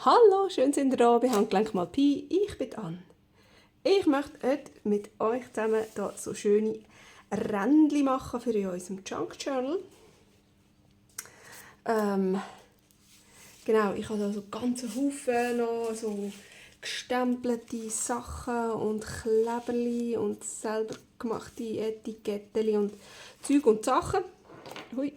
Hallo, schön sind ihr da bei Handgelenk mal Pi. Ich bin Anne. Ich möchte heute mit euch zusammen hier so schöne Rändchen machen für in unserem Junk Journal. Genau, ich habe da so ganze Haufen noch so gestempelte Sachen und Kleberli und selber gemachte Etiketten und Zeug und Sachen. Hui.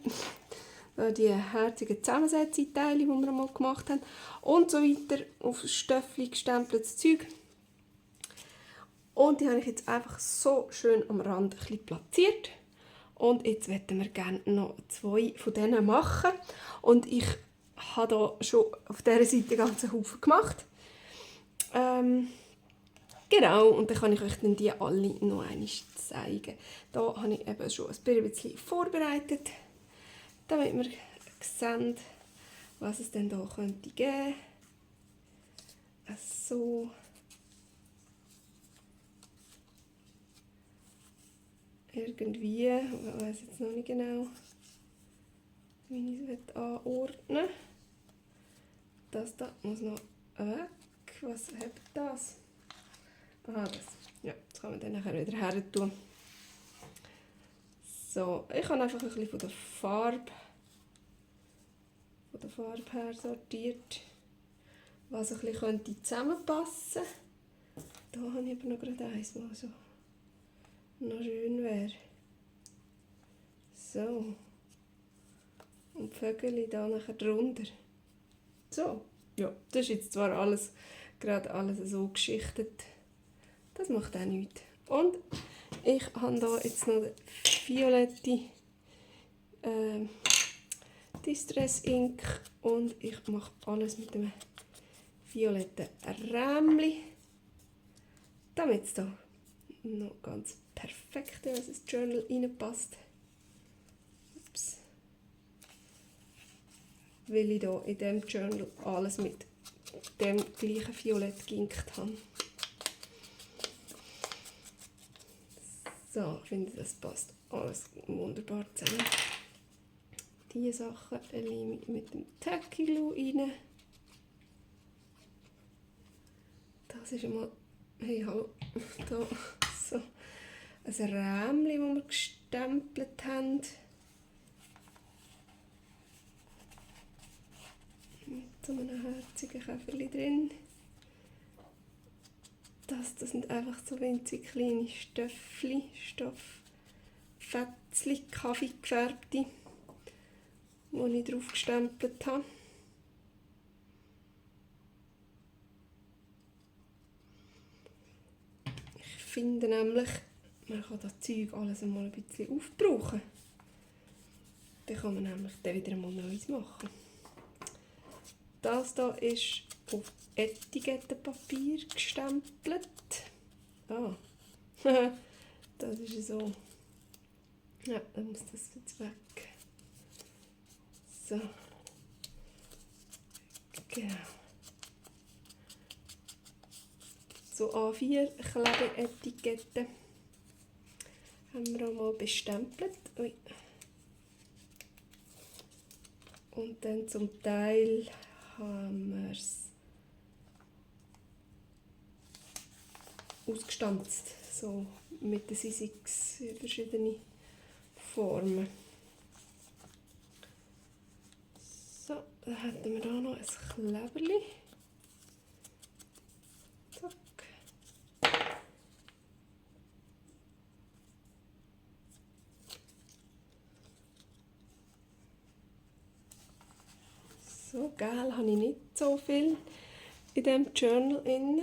Die herzigen Zusammensetzteile, die wir mal gemacht haben und so weiter, auf Stöffel gestempeltes Zeug. Und die habe ich jetzt einfach so schön am Rand ein bisschen platziert. Und jetzt möchten wir gerne noch 2 von denen machen. Und ich habe hier schon auf dieser Seite einen ganzen Haufen gemacht. Genau, und dann kann ich euch dann die alle noch einmal zeigen. Da habe ich eben schon ein bisschen vorbereitet, damit wir sehen, was es denn da könnte geben. So. Irgendwie, ich weiß jetzt noch nicht genau, wie ich es anordnen will. Das da muss noch weg. Was hat das? Ah, das. Ja, das kann man dann nachher wieder her tun. So, ich habe einfach ein bisschen von der Farbe her sortiert, was ein bisschen zusammenpassen könnte. Da habe ich aber noch gerade eins, was so noch schön wäre. So. Und die Vögel da nachher drunter. So. Ja, das ist jetzt zwar alles, gerade alles so geschichtet. Das macht auch nichts. Und ich habe hier jetzt noch violette Distress Ink und ich mache alles mit dem violetten Rämli, damit es da noch ganz perfekt in das Journal reinpasst. Ups. Weil ich hier in diesem Journal alles mit dem gleichen Violett geinkt habe. So, ich finde, das passt alles wunderbar zusammen. Diese Sachen lege ich mit dem Tacky Glue rein. Das ist einmal, hey, hallo, da, so ein Rämchen, das wir gestempelt haben. Mit so einem herzigen Käferchen drin. Das sind einfach so winzig kleine Stöffchen, Stofffetzchen, Kaffee gefärbte, die ich drauf gestempelt habe. Ich finde nämlich, man kann das Zeug alles einmal ein bisschen aufbrauchen. Dann kann man nämlich dann wieder einmal Neues machen. Das hier ist auf Etikettenpapier gestempelt. Ah, das ist so. Ja, dann muss das jetzt weg. So. Genau. So A4 Klebeetiketten haben wir auch mal bestempelt. Ui. Und dann zum Teil haben wir es ausgestanzt, so mit den Sissigs in verschiedene Formen. So, dann hätten wir hier noch ein Kleberli. Zack. So, gel habe ich nicht so viel in diesem Journal drin.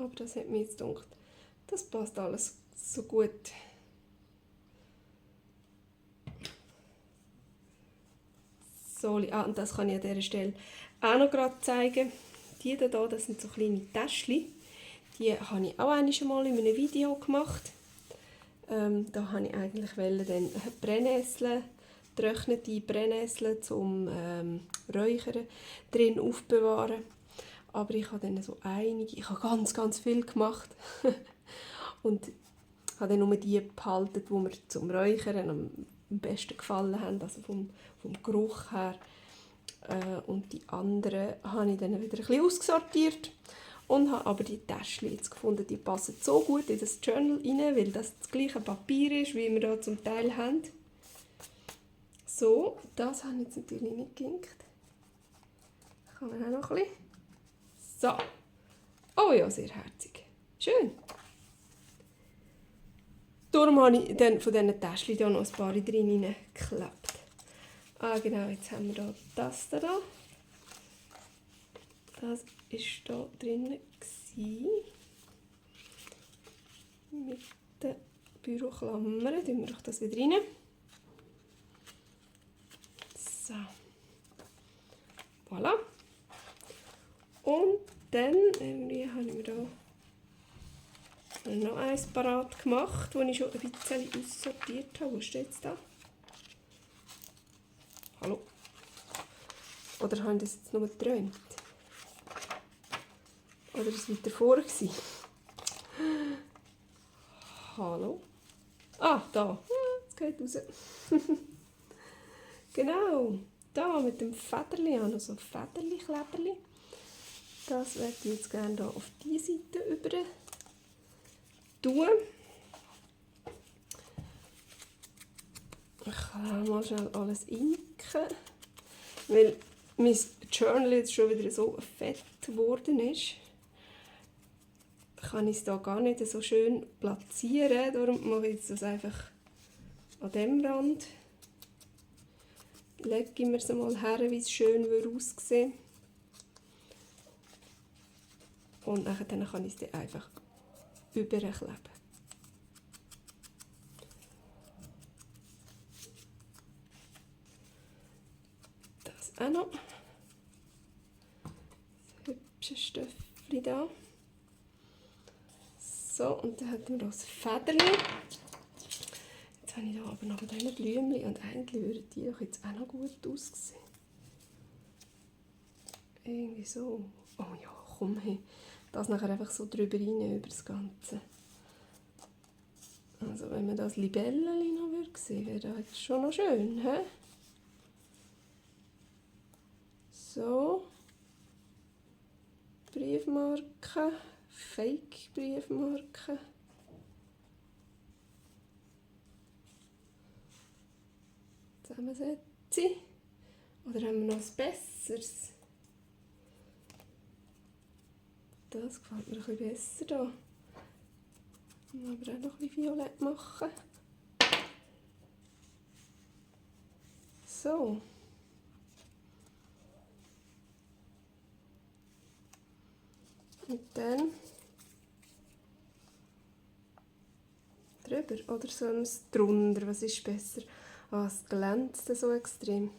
Aber das hat mir jetzt gedacht, das passt alles so gut. So, und das kann ich an dieser Stelle auch noch gerade zeigen. Die hier, das sind so kleine Täschchen. Die habe ich auch einmal in einem Video gemacht. Da wollte ich eigentlich dann Brennnesseln, getrocknete Brennnesseln zum Räuchern drin aufbewahren. Aber ich habe dann so einige, ich habe ganz viel gemacht. Und habe dann nur die behalten, die wir zum Räuchern am am besten gefallen haben, also vom Geruch her. Und die anderen habe ich dann wieder ein bisschen ausgesortiert und habe aber die Täschchen jetzt gefunden, die passen so gut in das Journal rein, weil das gleiche Papier ist, wie wir hier zum Teil haben. So, das habe ich jetzt natürlich nicht geginkt. Kann man auch noch ein bisschen. So. Oh ja, sehr herzig. Schön. Darum habe ich dann von diesen Täschchen hier noch ein paar drin geklebt. Ah genau, jetzt haben wir hier das da. Das war hier drin. Mit den Büroklammern tun wir doch das wieder rein. So. Voilà. Und dann irgendwie habe ich mir da noch eins parat gemacht, das ich schon ein bisschen aussortiert habe. Wo steht es da? Hallo? Oder habe ich das jetzt nur geträumt? Oder war es weiter vor? Hallo? Ah, da. Jetzt geht raus. Genau. Da mit dem Federli. Ich habe noch so Federli-Kleberli. Das werde ich jetzt gerne hier auf diese Seite über tun. Ich kann mal schnell alles inken, weil mein Journal jetzt schon wieder so fett geworden ist. Kann ich es hier gar nicht so schön platzieren. Darum mache ich jetzt das einfach an diesem Rand. Lege ich mir es mal her, wie es schön aussehen würde. Und dann kann ich es dann einfach überkleben. Das auch noch. Das hübsche Stöffchen da. So, und dann haben wir das Federli. Jetzt habe ich hier aber noch diese Blümchen und eigentlich würden die doch jetzt auch noch gut aussehen. Irgendwie so. Oh ja, komm her. Das nachher einfach so drüber rein, über das Ganze. Also wenn man das Libellchen noch sehen würde, wäre das schon noch schön. He? So. Briefmarken. Fake-Briefmarken. Zusammensetzen. Oder haben wir noch etwas Besseres? Das gefällt mir ein bisschen besser hier. Aber auch noch ein bisschen violett machen. So. Und dann drüber oder sonst drunter. Was ist besser? Ah, es glänzt so extrem.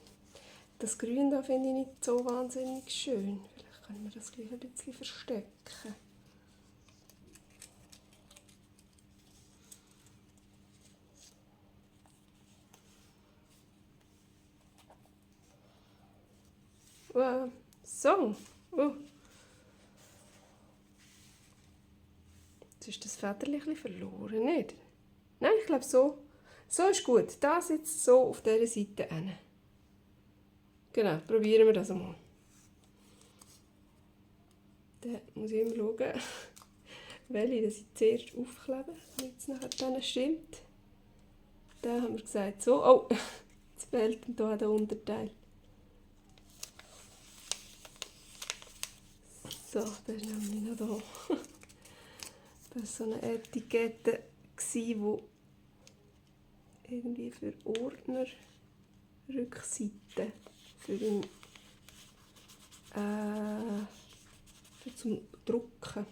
Das Grün da finde ich nicht so wahnsinnig schön. Vielleicht können wir das gleich ein bisschen verstecken. So. Jetzt ist das Federchen ein bisschen verloren, nicht? Nein, ich glaube so. So ist gut. Das jetzt so auf dieser Seite hin. Genau, probieren wir das einmal. Dann muss ich immer schauen, welche ich zuerst aufklebe, damit es nachher dann stimmt. Da haben wir gesagt, so. Oh, jetzt fehlt hier der Unterteil. So, das ist nämlich noch da. Das war so eine Etikette, die irgendwie für Ordner Rückseite für zum Drucken,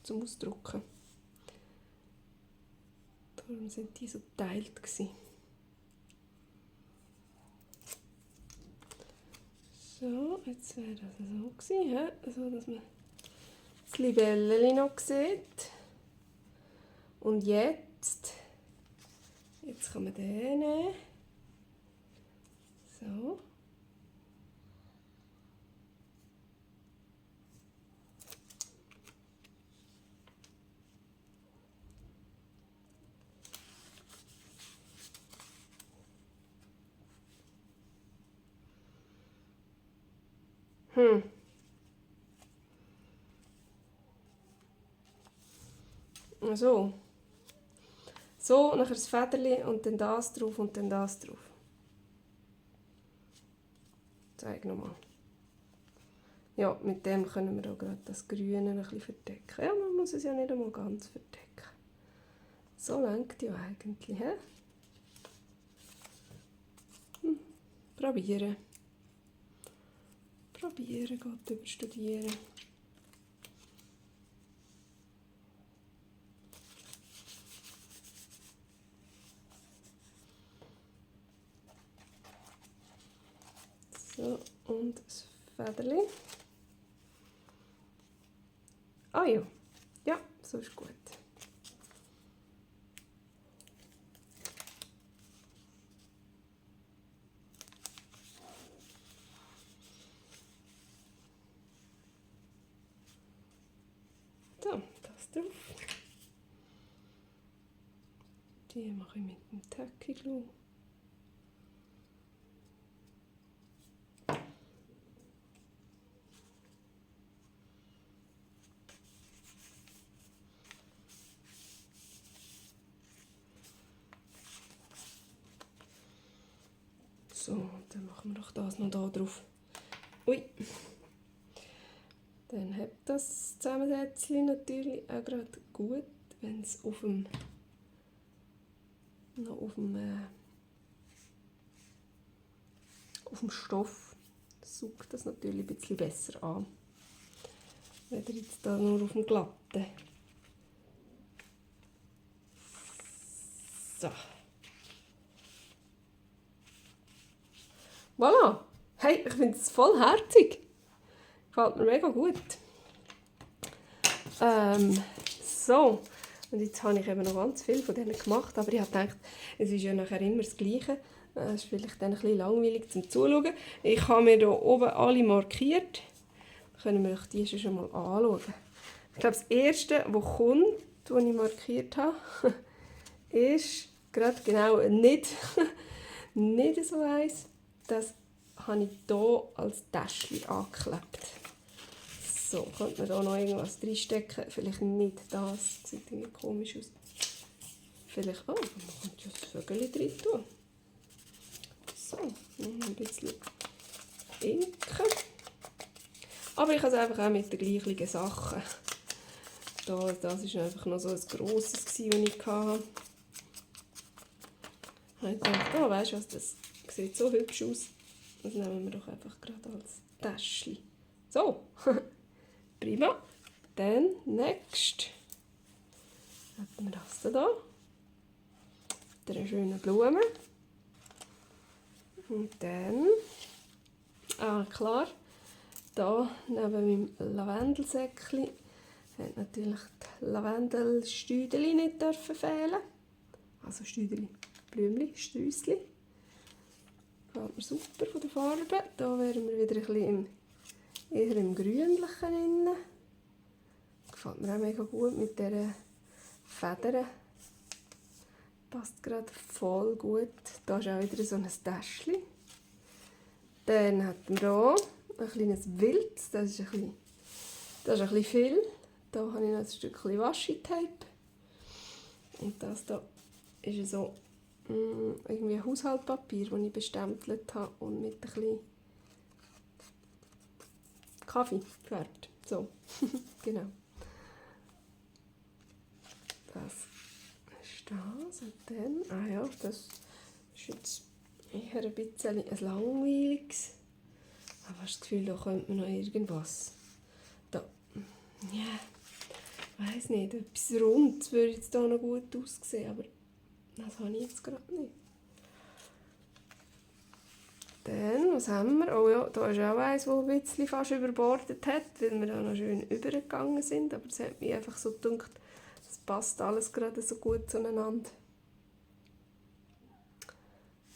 zum Ausdrucken. Darum sind die so geteilt gewesen. So, jetzt wäre das so gewesen, ja? So, dass man das Libellchen noch sieht. Und jetzt kann man den nehmen. So. So. So, nachher das Federli und dann das drauf und dann das drauf. Zeig nochmal. Ja, mit dem können wir auch gerade das Grüne ein bisschen verdecken. Ja, man muss es ja nicht einmal ganz verdecken. So lenkt ja eigentlich, he? Probieren. Probieren geht über Studieren. So, und das Federli. Ah ja. Ja, so ist gut. So, das drauf. Die mache ich mit dem Tacky-Glue. So, dann machen wir doch das noch da drauf. Ui. Dann hat das Zusammensetzchen natürlich auch gerade gut, wenn es auf dem Stoff saugt das natürlich ein bisschen besser an. Weder jetzt da nur auf dem Glatten. So. Voilà. Hey, ich finde es voll herzig. Gefällt mir mega gut. So. Und jetzt habe ich eben noch ganz viel von denen gemacht, aber ich habe gedacht, es ist ja nachher immer das Gleiche. Es ist vielleicht dann ein bisschen langweilig zum Zuschauen. Ich habe mir hier oben alle markiert. Dann können wir die schon mal anschauen. Ich glaube, das erste, das kommt, das ich markiert habe, ist gerade genau nicht, nicht so eins. Das habe ich hier als Täschchen angeklebt. So, könnte man da noch irgendwas reinstecken? Vielleicht nicht das. Das sieht irgendwie komisch aus. Vielleicht, man könnte ja das Vögel drin tun. So, noch ein bisschen Inken. Aber ich habe es einfach auch mit den gleichen Sachen. Das war einfach noch so ein grosses, das ich hatte. Ich dachte, weißt du was, das sieht so hübsch aus. Das nehmen wir doch einfach gerade als Täschchen. So, prima. Dann, next, hätten wir das hier. Mit einer schönen Blume. Und dann, klar, hier neben meinem Lavendelsäckchen hat natürlich die Lavendelstüdeli nicht fehlen. Also Stüdeli, Blümchen, Sträußchen. Gefällt mir super von der Farbe. Hier wären wir wieder ein bisschen eher im Grünlichen drin. Gefällt mir auch mega gut mit dieser Federn. Passt gerade voll gut. Da ist auch wieder so ein Täschchen. Dann hat man hier ein kleines Wild. Das ist ein bisschen viel. Da habe ich noch ein Stückchen Washi-Tape. Und das hier ist so irgendwie Haushaltspapier, das ich bestempelt habe und mit ein bisschen Kaffee gefärbt. So, genau. Das ist das. Und dann, das ist jetzt eher ein bisschen ein langweiliges. Aber ich habe das Gefühl, da könnte man noch irgendwas. Da, ja, ich weiss nicht, etwas Rundes würde jetzt hier noch gut aussehen, aber das habe ich jetzt gerade nicht. Dann, was haben wir? Oh ja, da ist auch eins, das ein bisschen fast überbordet hat, weil wir da noch schön übergegangen sind. Aber es hat mich einfach so gedacht, es passt alles gerade so gut zueinander.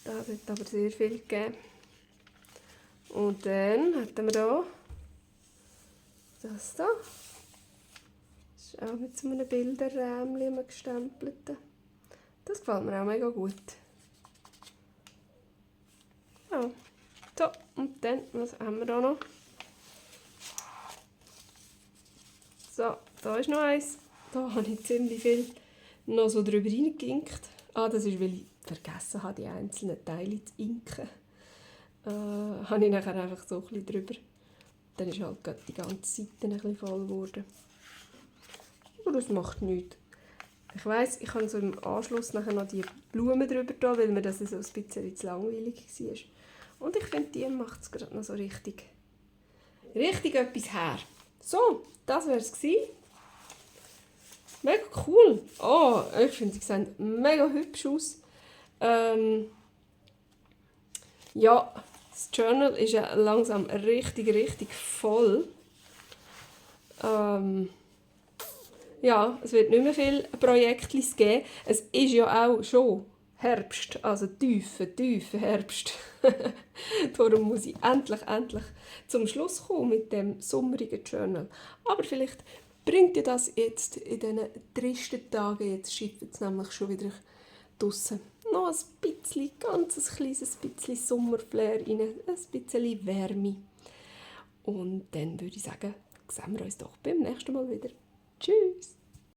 Da hat es aber sehr viel gegeben. Und dann hatten wir hier das hier. Das ist auch mit so einem Bilderrämchen gestempelt. Das gefällt mir auch mega gut. Ja. So, und dann, was haben wir da noch? Da ist noch eins. Da habe ich ziemlich viel noch so drüber reingeginkt. Das ist, weil ich vergessen habe, die einzelnen Teile zu inken. Habe ich nachher einfach so ein bisschen drüber. Dann ist halt gerade die ganze Seite ein bisschen voll geworden. Aber das macht nichts. Ich weiss, ich habe so im Anschluss nachher noch die Blumen drüber da, weil mir das so ein bisschen zu langweilig war. Und ich finde, die macht es gerade noch so richtig etwas her. So, das wäre es gewesen. Mega cool. Oh, ich finde, sie sehen mega hübsch aus. Ja, das Journal ist ja langsam richtig voll. Ja, es wird nicht mehr viele Projekte geben. Es ist ja auch schon Herbst, also tiefer Herbst. Darum muss ich endlich zum Schluss kommen mit dem sommerigen Journal. Aber vielleicht bringt ihr das jetzt in diesen tristen Tagen, jetzt schifft es nämlich schon wieder draussen, noch ein bisschen, ganz kleines bisschen Sommerflair rein, ein bisschen Wärme. Und dann würde ich sagen, sehen wir uns doch beim nächsten Mal wieder. Tschüss!